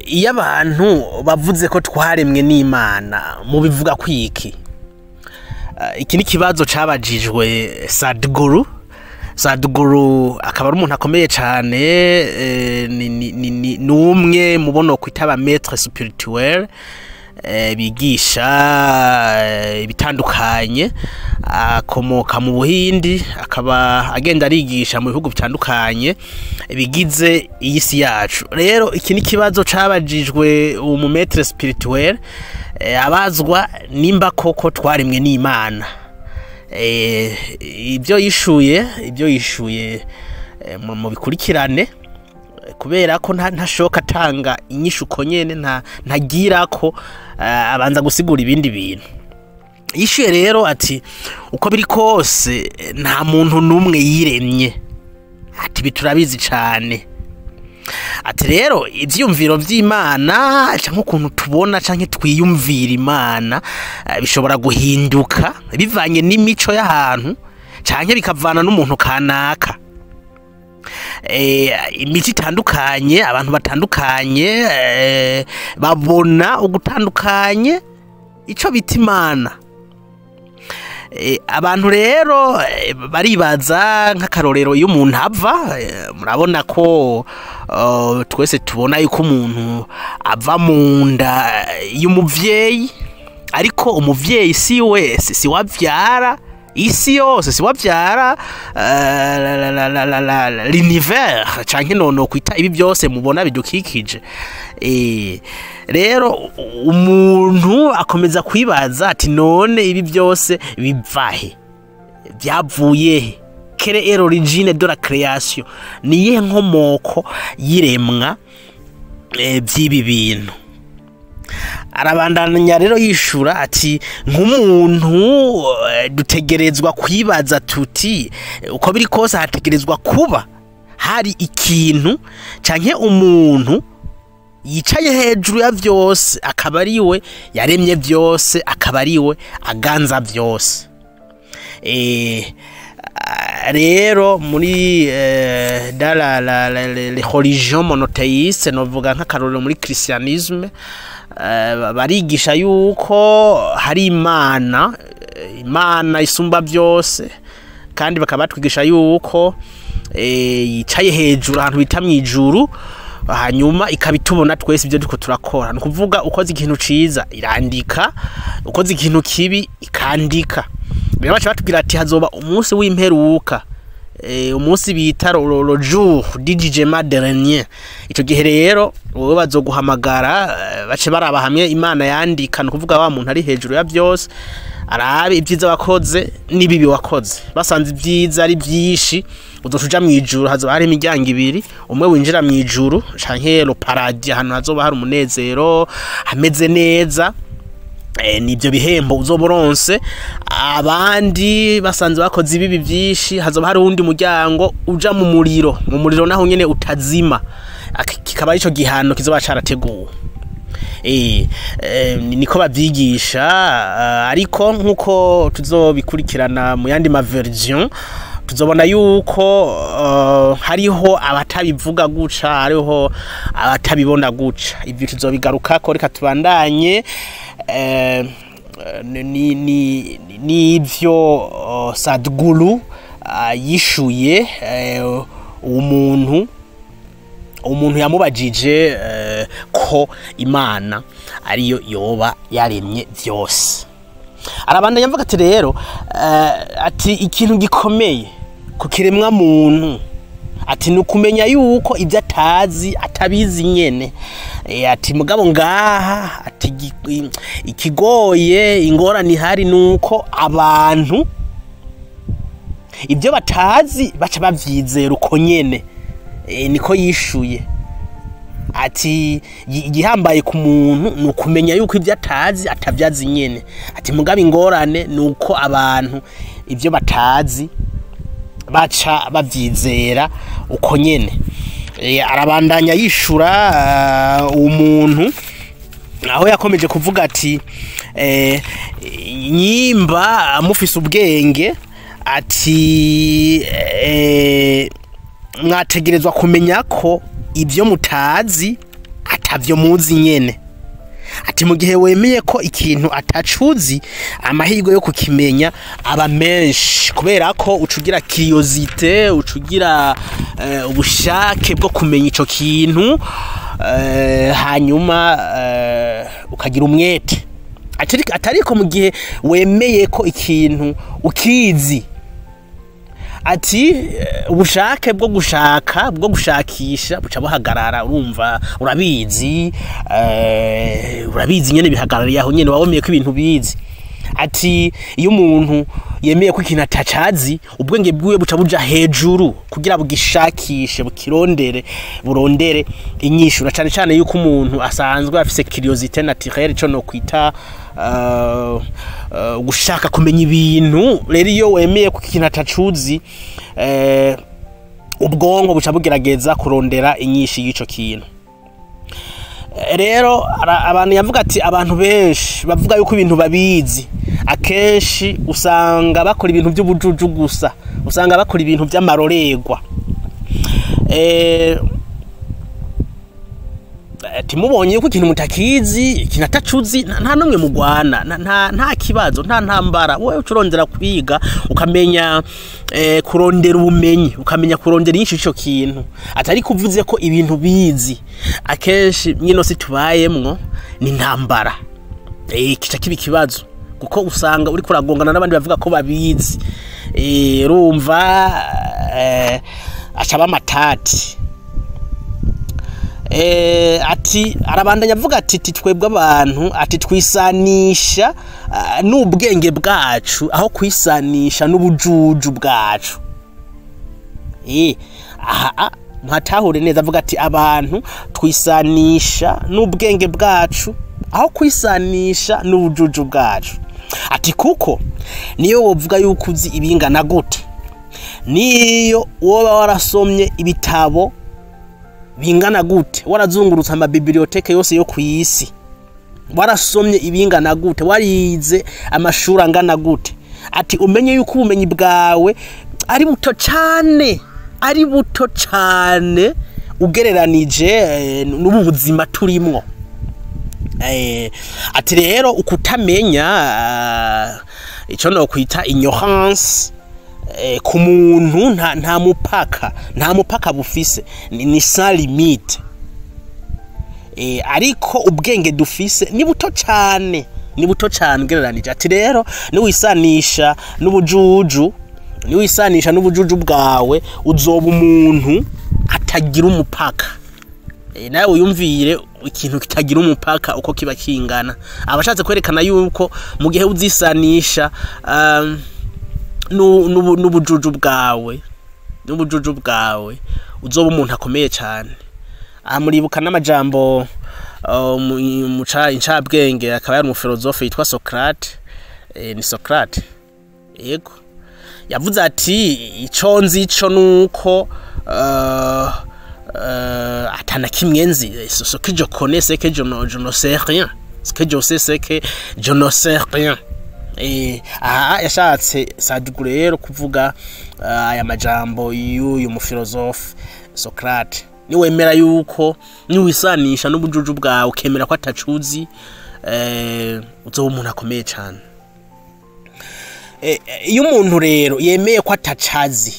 Iyo abantu bavuze ko twaremwe n'Imana, mubivuga kwiki? Iki ni ikibazo cabajijwe Sadhguru. Sadhguru akaba ari umuntu akomeye cane, ni umwe mubono kwitaba maître spirituel, bigisha ibitandukanye. Akomoka mu Buhindi, akaba agenda arigisha mu bihugu bitandukanye bigize iyi si yacu. Rero iki ni ikibazo cabajijwe umu maître spirituel, abazwa nimba koko twaremwe n'Imana. Ibyo yishuye mu bikurikirane, kubera ko ntashoka atanga inyishu uko nyene, ntagira ko abanza gusigura ibindi bintu. Yishuye rero ati: "Uko biri kose, nta muntu n'umwe yiremye." Ati: "Ibi turabizi cane." Ati: "Rero ivyiyumviro vy'Imana canke ukuntu tubona canke twiyumvira Imana, bishobora guhinduka bivanye n'imico y'ahantu canke bikavana n'umuntu kanaka. Imico itandukanye, abantu batandukanye, babona ugutandukanye ico bita Imana. Abantu rero baribaza, nk'akarorero, iyo umuntu ava, murabona ko twese tubona yuko umuntu ava mu nda y'umuvyeyi, ariko umuvyeyi si we si wavyara isi yose, si wavyara l'univers canke nono kwita ibi byose mubona bidukikije. Rero umuntu akomeza kwibaza ati: none ibi byose bivahe? Byavuye he? Quelle est l'origine de la création? Ni iyihe nkomoko y'iremwa by'ibi bintu?" Arabandanya rero yishura ati: "Nk'umuntu, dutegerezwa kwibaza tuti uko biri kose hategerezwa kuba hari ikintu canke umuntu yicaye hejuru ya vyose, akaba ari we yaremye vyose, akaba ari we aganza vyose." Rero muri dans la, la, la, les religions monothéistes, novuga nk'akarorero muri christianisme, barigisha yuko hari Imana, Imana isumba byose, kandi bakaba batwigisha yuko yicaye hejuru ahantu bita mw'ijuru, hanyuma ikaba itubona twese ibyo turiko turakora. Ni ukuvuga, ukoze ikintu ciza irandika, ukoze ikintu kibi ikandika. Rero baca batubwira ati hazoba umunsi w'imperuka, umunsi bita le jour du jugement dernier. Ico gihe rero wowe bazoguhamagara, bace baraba hamwe Imana yandika, ni ukuvuga wa muntu ari hejuru ya byose, arabe ibyiza wakoze n'ibibi wakoze. Basanze ibyiza ari byinshi, uzoca uja mw'ijuru. Hazoba hari imiryango ibiri, umwe winjira mw'ijuru canke le paradis, ahantu hazoba hari umunezero, hameze neza, nibyo bihembo uzoba uronse. Abandi basanze bakoze ibibi byinshi, hazoba hari uwundi muryango uja mu muriro, mu muriro naho nyene utazima. Kikaba arico gihano kizoba carateguwe. Niko bavyigisha, ariko nkuko tuzobikurikirana mu yandi ma version, tuzobona yuko hariho abatabivuga guca, hariho abatabibona guca. Ibyo tuzobigarukako. Reka tubandanye ni ivyo Sadhguru yishuye umuntu yamubajije ko Imana ariyo yoba yaremye vyose. Arabandanya avuga ati rero, ati ikintu gikomeye ku kiremwa muntu, ati ni ukumenya yuko ibyo atazi atabizi nyene. Ati mugabo ngaha, ati ikigoye, ingorane ihari nuko abantu ibyo batazi baca bavyizera uko nyene. Niko yishuye ati igihambaye ku muntu ni ukumenya yuko ibyo atazi atavyazi nyene. Ati mugabo ingorane ni uko abantu ibyo batazi baca bavyizera uko nyene. Arabandanya yishura umuntu, aho yakomeje kuvuga ati nyimba mufise ubwenge, ati mwategerezwa kumenya ko ibyo mutazi atavyo muzi. Atavyo muzi nyene. Ati mu gihe wemeye ko ikintu atacuzi, amahirwe yo kukimenya aba menshi, kubera ko ucugira curiosité, ucugira ubushake bwo kumenya ico kintu, hanyuma ukagira umwete. Atariko mu gihe wemeye ko ikintu ukizi, ati ubushake bwo gushaka, bwo gushakisha buca buhagarara. Urumva urabizi, urabizi nyene, bihagarariye aho nyene, wawemeye ko ibintu bizi. Ati iyo umuntu yemeye ko ikintu atacazi, ubwenge bwiwe buca buja hejuru kugira bugishakishe, bukirondere, burondere inyishu, na cane cane yuko umuntu asanzwe afise curiosité naturelle, ico no kwita gushaka kumenya ibintu. Rero iyo wemeye ko ikintu atacuzi, ubwonko buca bugerageza kurondera inyishu y'ico kintu. Rero abantu yavuga ati abantu benshi bavuga yuko ibintu babizi, akenshi usanga bakora ibintu by'ubujuju gusa, usanga bakora ibintu by'amarorerwa. Timubonye yuko ikintu mutakizi, ikintu atacuzi, nta numwe mugwana, nta kibazo, nta ntambara. Wowe ucurondera kwiga, ukamenya kurondera ubumenyi, ukamenya kurondera inyishu ico kintu. Atari kuvuze ko ibintu bizi, akenshi mwino si tubayemwo ni ntambara, kica kiba ikibazo, kuko usanga uriko uragongana n'abandi bavuga ko babizi. Urumva acaba amatati. Ati arabandanya avuga ati twebwe abantu, ati twisanisha n'ubwenge bwacu aho kwisanisha n'ubujuju bwacu. Aha muhatahure neza. Avuga ati abantu twisanisha n'ubwenge bwacu aho kwisanisha n'ubujuju bwacu. Ati kuko niyo wovuga yuko uzi ibingana gute, niyo woba warasomye ibitabo bingana gute, warazungurutse amabibliothèques yose yo ku isi, warasomye ibingana gute, warize amashuri angana gute, ati umenye yuko ubumenyi bwawe ari buto cane, ari buto cane ugereranije n'ubu buzima turimwo. Ati rero ukutamenya, ico no kwita ignorance, ku muntu nta mupaka, nta mupaka bufise, ni sans limite. Ariko ubwenge dufise ni buto cane, ni buto cane ugereranije. Ati rero niwisanisha n'ubujuju, niwisanisha n'ubujuju bwawe, uzoba umuntu atagira umupaka. Nawe wiyumvire ikintu kitagira umupaka uko kiba kingana. Abashatse kwerekana yuko mu gihe uzisanisha n'ubujuju bwawe, n'ubujuju bwawe, uzoba umuntu akomeye cyane. Aha muribuka n'amajambo incabwenge akaba yari umufilozofe yitwa Socrate, ni Socrate, yego, yavuze ati ico nzi ico nuko atana kimwe nzi. Ce que je connais, c'est que je ne sais rien. Ce que je sais, c'est que je ne sais rien. Aha yashatse Sadhguru rero kuvuga aya majambo y'uyu mufilozofe Socrate: niwemera yuko, niwisanisha n'ubujuju bwawe, ukemera ko atacuzi, uzoba umuntu akomeye cyane. Iyo umuntu rero yemeye ko atacazi,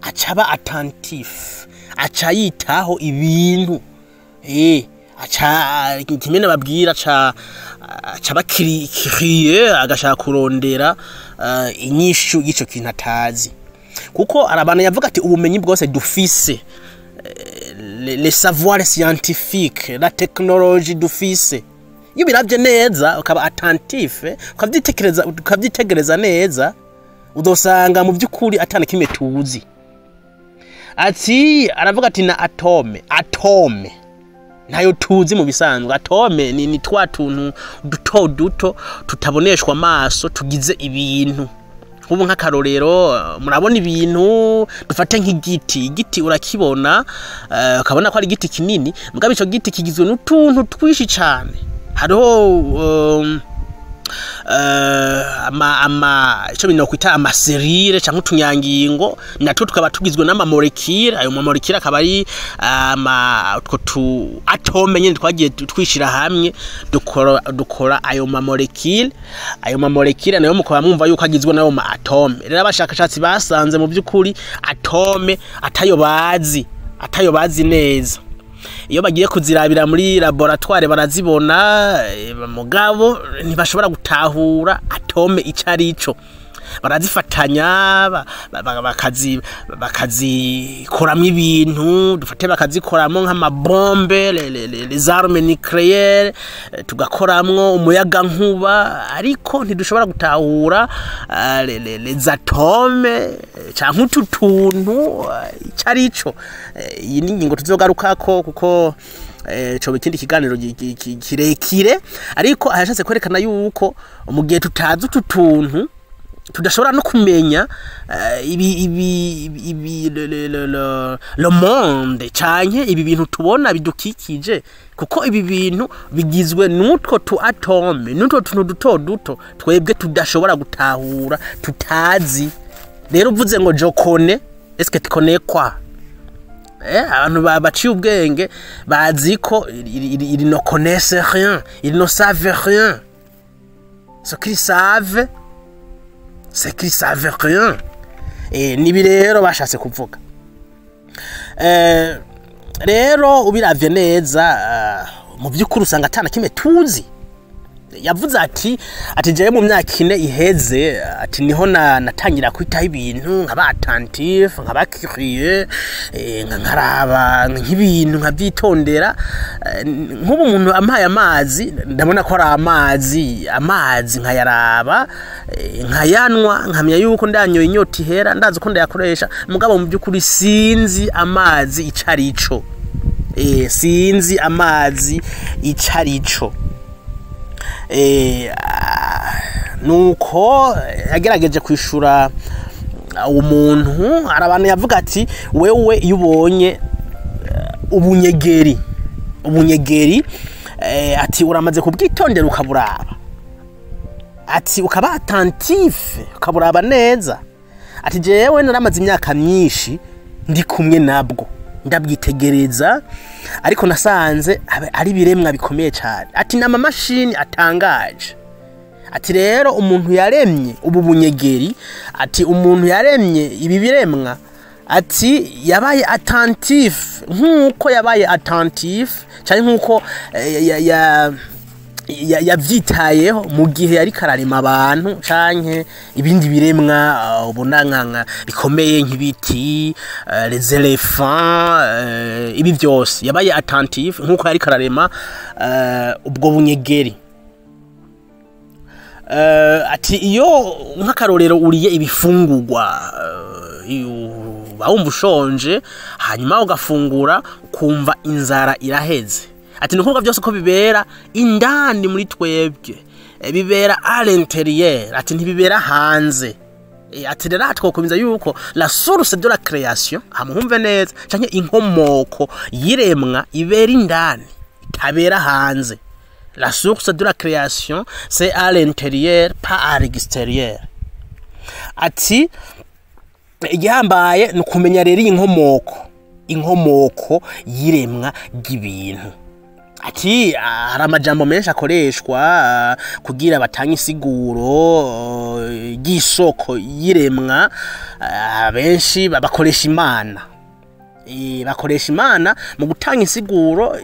acaba attentif, aca yitaho ibintu, aca kimwe nababwira, aca bakiriye, agashaka kurondera inyishu y'ico kintu atazi. Kuko arabana yavuga ati ubumenyi bwose dufise, les savoirs scientifiques, la technologie dufise, iyo biravye neza, ukaba attentif, ukavyitekereza, ukavyitegereza neza, udosanga mu by'ukuri atana kimwe tuzi. Ati aravuga ati na atome, atome ntayo tuzi mu bisanzwe. Atome ni twa tuntu duto duto tutaboneshwa amaso tugize ibintu. Nk'ubu nk'akarorero, murabona ibintu, dufate nk'igiti. Igiti urakibona, ukabona ko ari igiti kinini, mugabo ico giti kigizwe n'utuntu twinshi cane. Hariho ama ico bino kwita ama cellules canke utunyangingo, natwo tukaba tugizwe n'ama molécules. Ayo ma molécules akaba ari ama utwo tu atomes nyene twagiye twishira hamwe, dukora ayo ma molécules. Ayo ma molécules nayo mukaba mwumva yuko agizwe n'ayo ma atomes. Rero abashakashatsi basanze mu by'ukuri atome atayo bazi neza. Iyo bagiye kuzirabira muri laboratoire barazibona, mugabo ntibashobora gutahura atome ico ari cyo. Barazifatanya, bakazikoramwo ibintu, dufate bakazikoramo nk'ama bombes, les armes nucléaires, tugakoramwo umuyagankuba, ariko ntidushobora gutahura les atomes canke utu tuntu ico ari cyo. Iyi ni ingingo tuzogarukako kuko coba ikindi kiganiro kirekire, ariko ahashatse kwerekana yuko mu gihe tutazi utu tuntu tudashobora no kumenya ibi le monde canke ibi bintu tubona bidukikije, kuko ibi bintu bigizwe n'utwo tu atomes, n'utwo tuntu duto duto twebwe tudashobora gutahura, tutazi. Rero uvuze ngo je connais, est-ce que tu connais quoi? Abantu baciye ubwenge bazi ko ils ne connaissent rien, ils ne savent rien. Ce qu'ils savent, c'est qu'ils savent rien. Nibi rero bashatse kuvuga. Rero ubiravye neza, mu by'ukuri usanga atana kimwe tuzi. Yavuze ati jewe mu myaka 4 iheze, ati niho na natangira kwitaho ibintu, nkaba attentif, nkaba curieux, nkaraba nk'ibintu nkabyitondera. Nk'ubu umuntu ampaye amazi, ndabona ko ari amazi, amazi nkayaraba, nkayanwa, nkamenya yuko ndanyoye inyota ihera, ndazi ko ndayakoresha, mugabo mu by'ukuri sinzi amazi ico ari co. Sinzi amazi ico ari co. Nuko yagerageje kwishura umuntu arabantu, yavuga ati wewe iyo ubonye ubunyegeri, ati uramaze kubwitondera ukaburaba, ati ukaba attentif, ukaburaba neza. Ati jewe naramaze imyaka myinshi ndi kumwe nabwo, ndabwitegereza, ariko nasanze ari ibiremwa bikomeye cyane. Ati ni amamashini atangaje. Ati rero umuntu yaremye ubu bunyegeri, ati umuntu yaremye ibi biremwa, ati yabaye attentif nk'uko yabaye attentif cyangwa nk'uko yavyitayeho mu gihe yariko ararema abantu canke ibindi biremwa, ubona nka bikomeye nk'ibiti, les éléphants, ibi byose. Yabaye attentif nk'uko yariko ararema ubwo bunyegeri. Ati iyo nk'akarorero uriye ibifungurwa, uba wumva ushonje, hanyuma ugafungura ukumva inzara iraheze. Ati ni ukuvuga byose ko bibera indani muri twebwe, bibera à l'intérieur, ati ntibibera hanze. Ati rero aha twokomeza yuko la source de la création, amuhumve neza, canke inkomoko y'iremwa ibera indani, itabera hanze. La source de la création, c'est à l'intérieur, pas à l'extérieur. Ati igihambaye ni ukumenya rero iyi nkomoko y'iremwa ry'ibintu. Ati hari amajambo menshi akoreshwa kugira batange insiguro ry'isoko y'iremwa. Benshi bakoresha Imana. Bakoresha Imana mu gutanga insiguro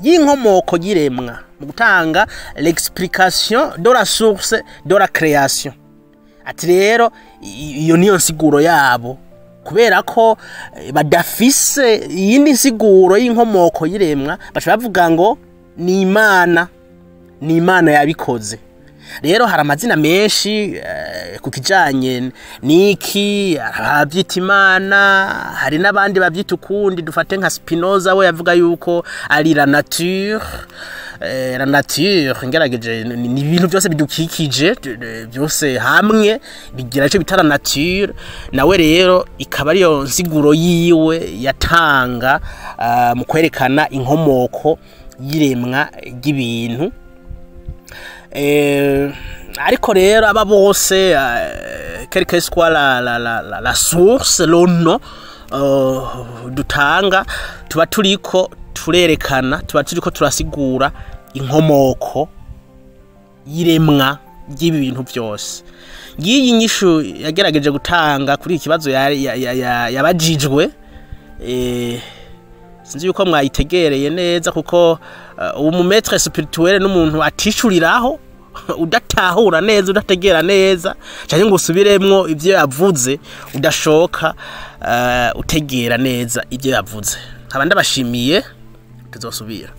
y'inkomoko y'iremwa, mu gutanga l'explication de la source de la création. Ati rero iyo niyo nsiguro yabo, kubera ko badafise iyindi nsiguro y'inkomoko y'iremwa, baca bavuga ngo ni Imana, ni Imana yabikoze. Rero hari amazina menshi ku kijanye n'iki. Hari abavyita Imana, hari n'abandi bavyita ukundi. Dufate nka Spinoza, we yavuga yuko ari la nature. La nature ngerageje ni ibintu byose bidukikije, byose hamwe bigira ico bita la nature. Nawe rero ikaba ariyo nsiguro yiwe yatanga mu kwerekana inkomoko y'iremwa ry'ibintu. Ariko rero aba bose, quelle que soit la source, le nom dutanga, tuba turiko turerekana, tuba turiko turasigura inkomoko y'iremwa ry'ibi bintu byose. Ngiyi nyishu yagerageje gutanga kuri iki kibazo yabajijwe. Sinzi yuko mwayitegereye neza, kuko ubu mu maître spirituel n'umuntu atishuriraho udatahura neza, udategera neza, cyangwa ngo usubiremwo ibyo yavuze, udashoka utegera neza ibyo yavuze. Nkaba ndabashimiye, tuzosubira.